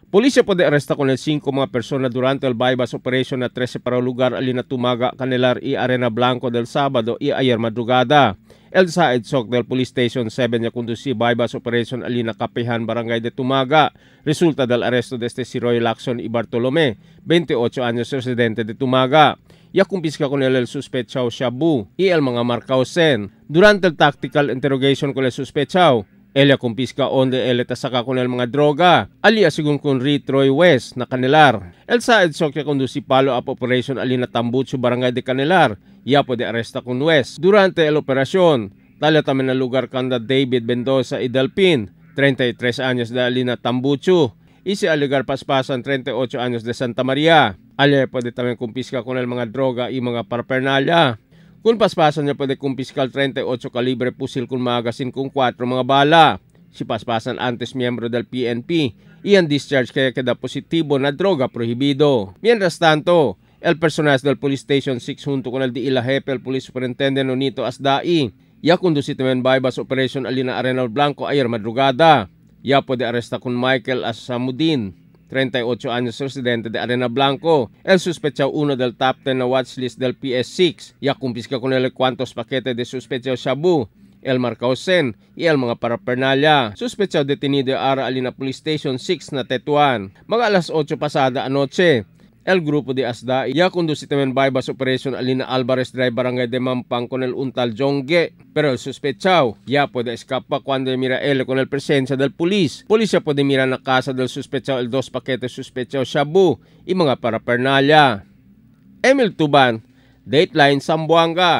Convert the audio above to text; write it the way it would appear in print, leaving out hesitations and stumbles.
Polisya pwede aresta con el 5 mga persona durante el bypass operation na 13 para lugar alina Tumaga, Canelar y Arena Blanco del sábado y ayer madrugada. El Said Sok del Police Station 7 ya conduci bypass operation alina Kapihan, Barangay de Tumaga. Resulta del arresto de este si Roy Lacson y Bartolome, 28 años, residente de Tumaga. Ya kumpiska con él el suspechao shabu y el mga marcausen. Durante el tactical interrogation con el suspechao, Elia kumpiska onde ele tasaka con el mga droga. Alia sigun con Troy West na Canelar. El Said Sok ya conduci palo up operation alina Tambucho, Barangay de Canelar. Ya pwede arresta con West. Durante el operación, tala también al lugar kanda David Mendoza y Delpin, 33 años de alina Tambucho. Y si aligar paspasan, 38 años de Santa María. Alia pwede también kumpiska con el mga droga y mga paraphernalia. Kung paspasan niya pwede kumpiskal 38 kalibre pusil kung magasin kung 4 mga bala. Si paspasan antes miembro del PNP y ang discharge kaya queda positibo na droga prohibido. Mientras tanto, el personaje del Police Station 6 junto con el de Ila Jefe, el Police Superintendent Nonito Asdai, ya conduci también bypass operation alina Arenal Blanco ayer madrugada. Ya puede arresta con Michael Asamudin, 38 años, residente de Arena Blanco. El sospechado uno del top 10 na watchlist del PS6. Ya kumpiska con él cuantos paquetes de sospechado shabu, el marcausen y el mga parapernalia. Sospechado detenido ara alina Police Station 6 na Tetuan. Mga alas 8 pasada anoche, el grupo de Asda ya conduce también bypass operation alina Alvarez Drive, Barangay de Mampang con el untal Jongge. Pero el sospechado ya puede escapar cuando mira él con el presencia del police. Policía puede mirar na casa del sospechado el dos paquetes sospechado shabu y mga parapernalia. Emil Tuban, Dateline Zamboanga.